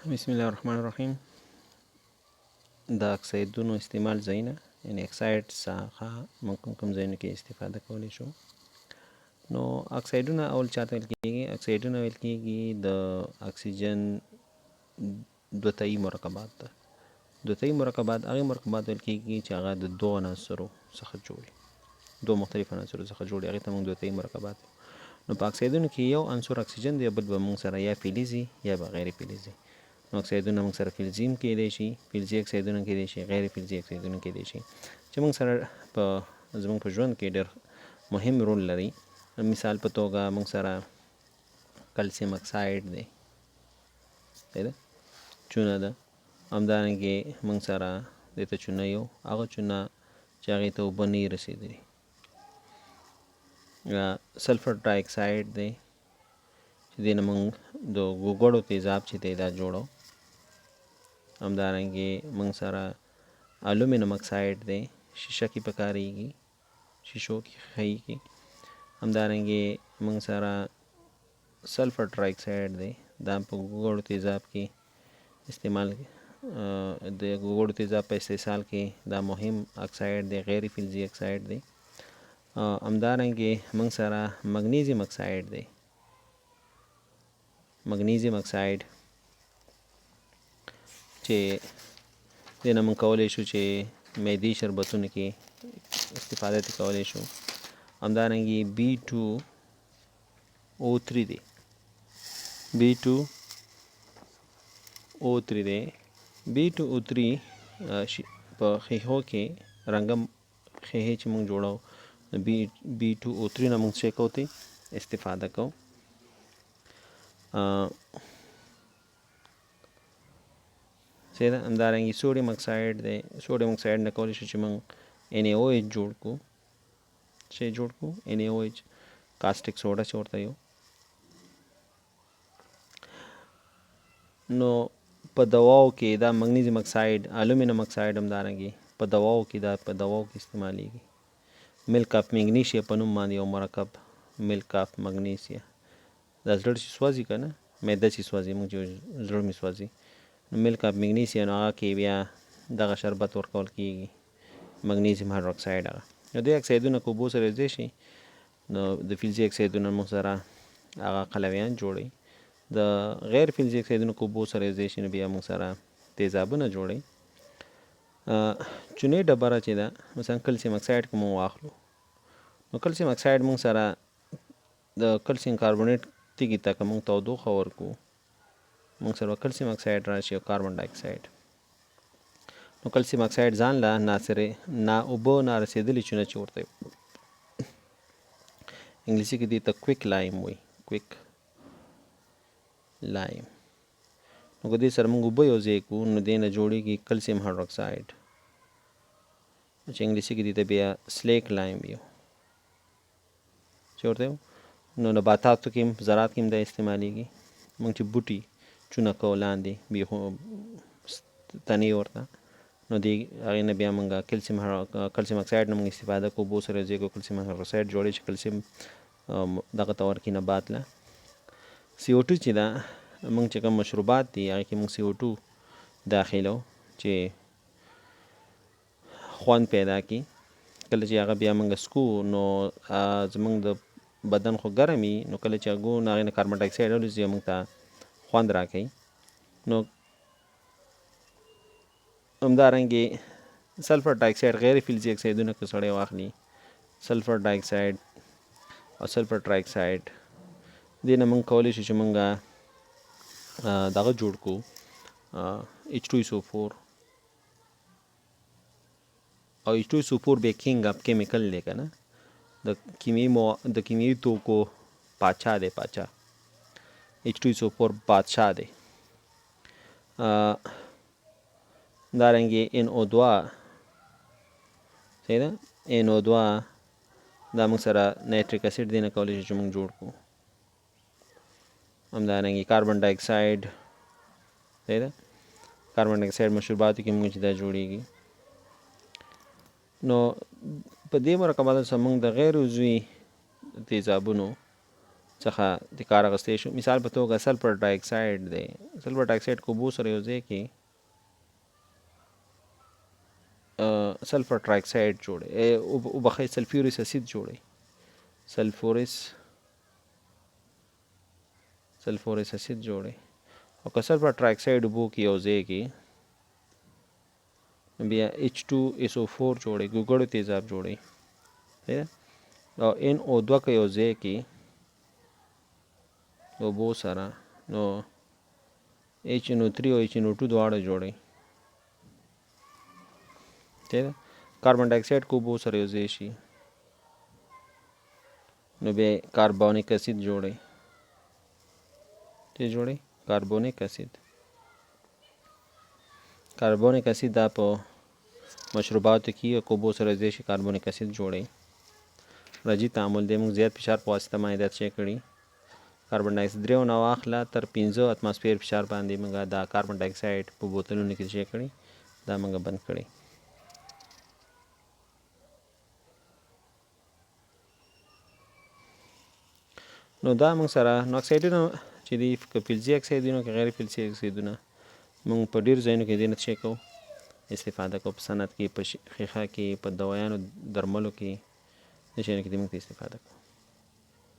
بسم الله الرحمن الرحیم. د اکسایدونو استعمال ځایونه، یعنی اکساید څخه موږ کوم کوم ځایونو کې استفاده کولی شو؟ نو اکسایدونه اول چاته ویل کیږي؟ اکسایدونه ویل کیږي د اکسیجن دوتایي مرکبات ته. دوتایي مرکبات هغه مرکبات ویل کیږي چې هغه د دوو عناصرو څخه جوړ وي، دوو مختلفو عناصرو څخه جوړ وي، هغې ته موږ دوتایي مرکبات. نو په اکسایدونو کې یو عنصر اکسیجن دی، بل به موږ سره یا فلزي یا به غیر فلزي. نو اکسایدونه موږ سره فلزي هم کیدای شي، فلزي اکسایدونه کیدای شي، غیر فلزي اکسایدونه کیدای شي چې موږ سره په زموږ په ژوند کې ډېر مهم رول لري. مثال په توګه موږ سره کلسیم اکساید دی، صحیح ده، چونه ده. همدارنګه موږ سره دې ته چونه یو هغه چونه چې هغې ته اوبه نه رسېدلي. سلفر ډای اکساید دی چې دې نه موږ د ګوګړو تیزاب چې دی دا جوړو. همدارنګه موږ سره الومینم اکساید دی، شیشه کې پکارېږي، شیشو کې ښیږي. همدارنګه موږ سره سلفر ټرای اکساید دی، دا په ګوګړو تیزاب کې استعمال، د ګوګړو تیزاب په استحصال کې دا مهم اکساید دی، غیر فلزي اکساید دی. همدارنګه موږ سره مګنیزیم اکساید دی، مګنیزیم اکساید چې دې نه موږ کولی شو چې معدې شربتونو کې استفاده ترې کولی شو. همدارنګه بي 2 او 3 دی، بي 2 او 3 دی. بي 2 او 3 په ښیښو کې رنګه ښیښې چې موږ جوړو، بي 2 او 3 نه موږ څه کوو؟ استفاده کوو. صحیح ده. همدارنګه سوډیم اکساید دی، سوډیم اکساید نه کولی شو چې موږ ان ای او ایچ جوړ کړو. څه جوړ کړو؟ ان ای او ایچ، کاسټیک سوډا چې ورته یو. نو په دواو کې دا مګنیزیم اکساید، الومینم اکساید همدارنګه په دواو کې، دا په دواو کې استعمالیږي. ملک اف مګنیشیا په نوم باندې یو مرکب، ملک اف مګنیسیا، دا زړه چې سوځي که نه، معده چې سوځي، موږ چې زړه مې سوځي، نو ملک اف مګنیسیا، نو هغه کې بیا دغه شربت ورکول کیږي، مګنیزیم هایدروکساید هغه. نو دې اکسایدونه که اوبو سره یوځای شي، نو د فلزي اکسایدونه موږ سره هغه قلویان جوړوي. د غیر فلزي اکسایدونو که اوبو سره یوځای شي، نو بیا موږ سره تیزابونه جوړوي. چونې ډبره چې ده، مثلا کلسیم اکساید که موږ واخلو، نو کلسیم اکساید موږ سره د کلسیم کاربونیټ تیږې ته که موږ تودوخه ورکړو، موږ سره به کلسیم اکساید راشي او کاربن ډای اکساید. نو کلسیم اکساید ځان له ناصرې نا اوبه نا رسېدلې چونه چې ورته انګلیسي کې دې ته کویک لایم وایي، کویک لایم. نو که دې سره موږ اوبه یو ځای کړو، نو دې نه جوړېږي کلسیم هایدروکساید چې انګلیسي کې دې ته بیا سلیک لایم یو چې ورته. نو نباتاتو کې هم، زراعت کې هم دا استعمالیږي. موږ چې بوټي چونه کوو لاندې بیخو تنې ورته، نو دې هغې نه بیا موږ کلسیم اکساید نه موږ استفاده کوو، اوبو سره یوځای کوو، کلسیم هایدروکساید جوړوي چې کلسیم دغه ته ورکړي نبات له. سی او 2 چې ده، موږ چې کوم مشروبات دي هغې کې موږ سی او 2 داخلو چې خوند پیدا کړي. کله چې هغه بیا موږ څکو، نو زموږ د بدن خو ګرم وي، نو کله چې هغه نو هغې نه کاربن ډای اکساید الوزي او موږ ته خوند راکوي. نو همدارنګې سلفر ډای اکساید، غیر فلزي اکسایدونه که سړی واخلي، سلفر ډای اکساید او سلفر ټرای اکساید، دې نه موږ کولی شو چې موږ دغه جوړ کړو، ایچ 2 ایس او 4. او ایچ 2 ایس او 4 بیا کینګ اف کیمیکل دی که نه، د کیمیاوي توکو پاچا دی، پاچا. ایچ 2 ایس او 4 بادشاه دی. دارنګې ان او 2، صحیح ده، ان او 2 دا موږ سره نایټریک اسید دی نه کولی شو چې موږ جوړ کړو. همدارنګې کاربن ډای اکساید، صحیح ده، کاربن ډای اکساید مشروباتو کې موږ چې دا جوړیږي. نو په دې مرکباتو سره موږ د غیر عضوي تیزابونو څخه د کار اخیستی شو. مثال په توګه سلفر ډای اکساید دی، سلفر ډای اکساید کو اوبو سره یو ځای کې سلفر ټرای اکساید جوړي، وبخښئ، سلفیورس اسید جوړي، سلفورس اسید جوړي. او که سلفر ټرای اکساید اوبو کې یو ځای کې بیا H2SO4 جوړي، ګوګړو تیزاب جوړي. او NO2 که یو ځای کې اوبو سره نو HNO3 او HNO2 دواړه جوړي. ٹھیک ده. کاربن ډای اکساید کو اوبو سره یو ځای شي نو بیا کاربونیک اسید جوړي. څه جوړي؟ کاربونیک اسید. کاربونیک اسید دا په مشروباتو کې او اوبو سره یو ځای شي کاربونیک اسید جوړي. راځي تعامل دی، موږ زیات فشار په واسطه باندې دا څه کړي، کاربن ډای اکساید 3 نه واخله تر 5 اتماسفیر فشار باندې موږ دا کاربن ډای اکساید په بوتلونو کې څه کړي، دا موږ بند کړي. نو دا موږ سره نو اکسایدونه چې دي، که فلزي اکسایدونه که غیر فلزي اکسایدونه، موږ په ډېرو ځایونو کې دې نه څه کوو، استفاده کوو، په صنعت کې، په ښیښه کې، په دوایانو درملو کې، دې شیانو کې دې موږ استفاده کوو.